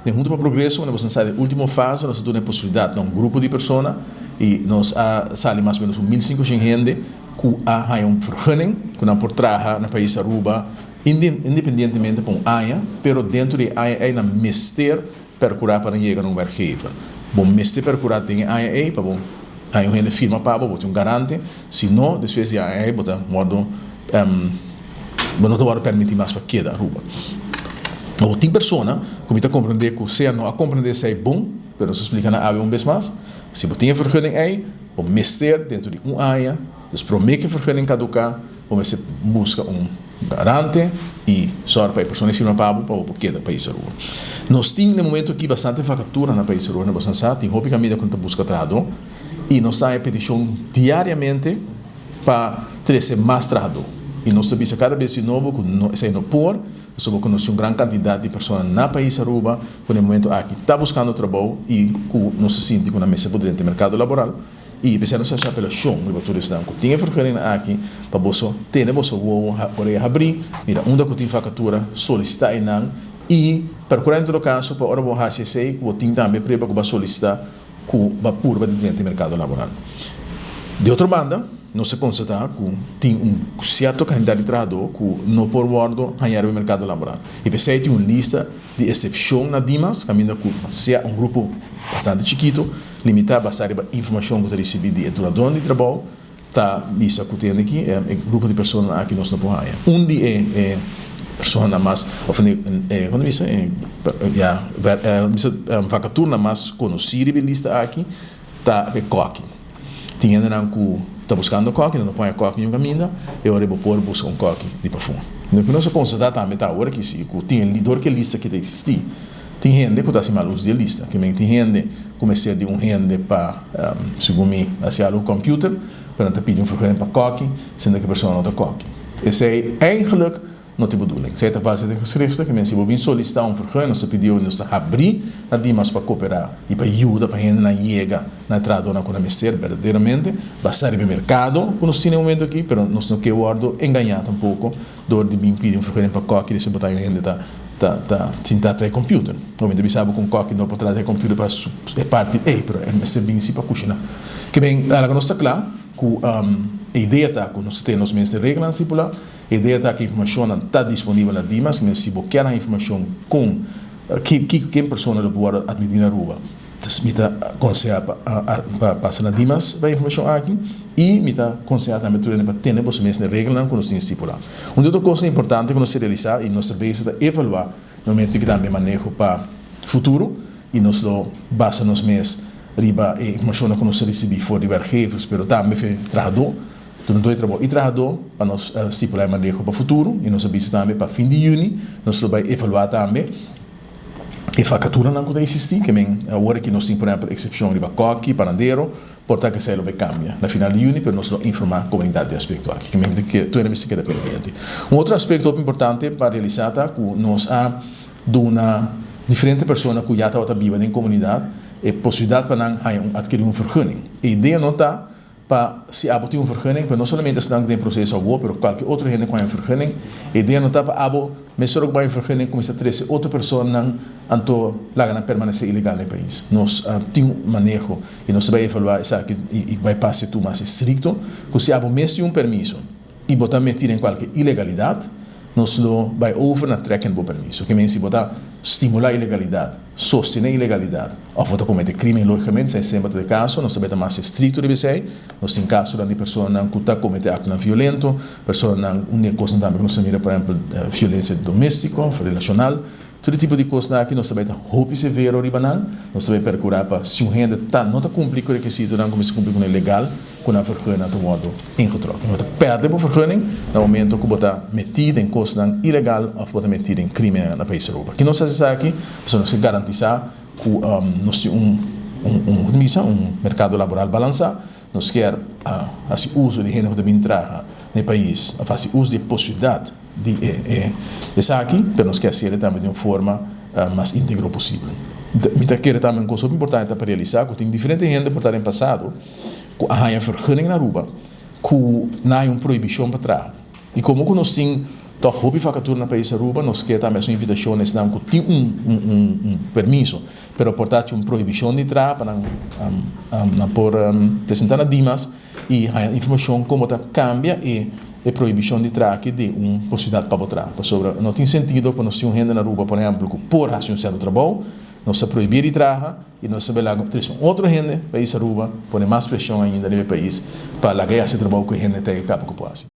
Den Hunto pa Progreso, unda boso a sali den ultimo fase, nos a duna e posibilidat na un grupo di persona i nos a sali mas o menos un 1500 hende ku a haña un vergunning ku nan por traha na pais Aruba independientemente pa un aña, pero dentro di e aña ei nan mester perkurá pa nan yega na un werkgever. Bo mester perkurá den e aña ei pa bo haña un hende firma pa bo, bo tin un garante, si no despues di e aña ei bo ta wòrdu bo no ta wòrdu permití mas pa keda Aruba. Awor tin persona ku mi ta komprendé ku sea no a komprendé esei bon, pero nos a splika nan awe un bes mas, si bo tin e vergunning ei, bo mester dentro di un aña, dus promé ku e vergunning kaduká, bo mester buska un garante i sòru pa e persona firma pa bo pa bo por keda pais Aruba. Nos tin na e momento aki bastante vakatura na pais Aruba, na boso sa tin hopi kaminda ku no ta buska trahadó i nos ta haña petishon diariamente pa trese mas trahadó i nos ta bisa kada bes di nobo ku no esei no por pasobra ku nos tin un gran kantidat di persona na pais Aruba ku na e momento aki ta buskando trabou i ku nos ta sinti ku nan mester por drenta e merkado laboral i p'esei nos ta hasi apelashon riba tur esnan ku tin e verguningnan aki pa boso tene boso wowo orea habrí mira unda ku tin vakatura solisitá einan i perkurá en todo kaso pa ora bo hasi esei ku bo tin tambe prueba ku bo a solisitá ku ba purba di drenta e merkado laboral. Di otro banda, nos a konstatá ku tin un sierto kantidat di trahadó ku no por wòrdu hañá riba e merkado laboral. I p'esei tin un lista di esepshon na Dimas kaminda ku sea un grupo bastante chikitu, limitá basá riba informashon ku ta risibí di e dunadónan di trabou, Ta bisa ku tende ki e grupo di personanan aki nos no por haña. Un di e e personanan mas òf e e kon ta bisa e ya bisa vakaturnan mas konosí riba e lista aki ta e kòki. Tin hendenan ku ta buskando kòki, nan no por haña kòki niun kaminda, e ora bo por buska un kòki di pafó. Loke nos a konstatá tambe ta awor aki si ku tin e dor ku e lista aki ta eksistí, Tin hende ku ta hasi mal uso di e lista. Ke men tin hende ku mester di un hende pa, segun mi, hasi algu ku kòmpiuter, pero nan ta pidi un vergunning pa kòki, siendo ku e persona no ta kòki. Esei eigenlik no ta e bedoeling. Esei ta valsheid in geschrifte. Ke men si bo bin solisitá un vergunning, nos ta pidiu i nos ta habrí na Dimas pa koperá i pa yuda pa hendenan yega na e trahadónan ku nan mester berdaderamente, basá riba e merkado ku nos tin na e momento aki, pero nos no ke wòrdu engañá tampoko. Dor di bin pidi un vergunning pa kòki di bo ta un hende ta ta ta sinta traha e computer. Bo mi ta bisa bo ku un kòki no por traha e computer pa su e parti ei, pero e mester bin si pa kushina. Ke ben laga nos ta kla ku e idea ta ku nos ta tene nos mes den reglanan stipulá, e idea ta ku informashonnan ta disponibel na Dimas, men si bo kier haña informashon kon ki kiko ken persona lo por wòrdu atmití na Aruba. Mi ta konsehá pa pa pasa na Dimas pa e informashon aki i mi ta konsehá tambe tur hende pa tene boso mes na e reglanan ku nos tin stipulá. Un di otro kosnan importante ku nos ta realisá i nos ta bezig ta evaluá na momento ki tambe maneho pa futuro i nos lo basa nos mes riba e informashonnan ku nos ta risibí for di werkgevers pero tambe for di trahadó, dunadó di trabou i trahadó pa nos stipulá e maneho pa futuro i nos a bisa tambe pa fin di yüni nos lo bai evaluá tambe. E vakaturanan ku ta eksistí, ke men awor aki nos tin por ehèmpel eksepshon riba kòki, panadero, por ta ku esei lo bai kambia na final di yüni, pero nos lo informá komunidat di e aspekto aki. Ke men ke tur hende mester keda pendiente. Un otro aspekto hopi importante pa realisá ta ku nos a duna diferente persona ku ya tabata biba den komunidat e posibilidat pa nan haña un atkirí un vergunning. E idea no ta Pa si abo tin un vergunning, pero no solamente esnan ku den proseso awor, pero kualke otro hende ku haña un vergunning, e idea no ta pa abo mesora ku bo haña un vergunning kuminsá trese otro personanan anto laga nan permanesé ilegal den e pais. Nos tin un maneho i nos ta bai evaluá esaki i bai pasa tur mas estrikto ku si abo mes tin un permiso i bo ta metí den kualke ilegalidat, nos lo bai over na trekken bo permiso. Ke men si bo ta stimulá ilegalidat, sostené ilegalidat òf bo ta kometé krímen, lógikamente esei semper ta e kaso, nos ta bai ta mas estrikto riba esei. Nos tin kasonan di personanan ku ta kometé aktonan violento, personanan, un di e kosnan tambe ku nos ta mira por ehèmpel violensia doméstiko òf relashonal. Tur e tipo di kosnan aki nos ta bai ta hopi severo riba nan. Nos ta bai perkurá pa si un hende ta no ta kumpli ku rekisitonan ku mester kumpli ku nan legal, ku nan vergunning ta wòrdu ingetrokken. Bo ta pèrdè bo vergunning na momento ku bo ta metí den kosnan ilegal òf bo ta metí den krímennan na pais Aruba. Ki nos hasi esaki? Pasobra nos ke garantisá ku nos tin un un un bisa un merkado laboral balansá. Nos kier hasi uso di hende ku ta bin traha na e pais òf hasi uso di e posibilidat di e esaki, pero nos ke hasiel tambe di un forma mas íntegro posibel. Mi ta kere tambe un kos hopi importante ta pa realisá ku tin diferente hende por ta den pasado ku a haña vergunning na Aruba ku nan haña un prohibishon pa traha. I komo ku nos tin Toch hopi vacature na pais Aruba. Nos kier tambe un invitacion na esnan cu tin un permiso, pero por ta un prohibicion di traha, pa nan por presenta na Dimas y haya informacion con ta cambia e prohibicion di traha den un posibilidad pa traha. Pasobra no tin sentido pa nos tin un hende na Aruba, por ehempel, cu por haci un cierto trabou, nos ta prohibi di traha y nos ta bay trece otro hende pais Aruba, pone mas presion ainda den e pais pa laga haci trabou cu hende tin caba cu por haci.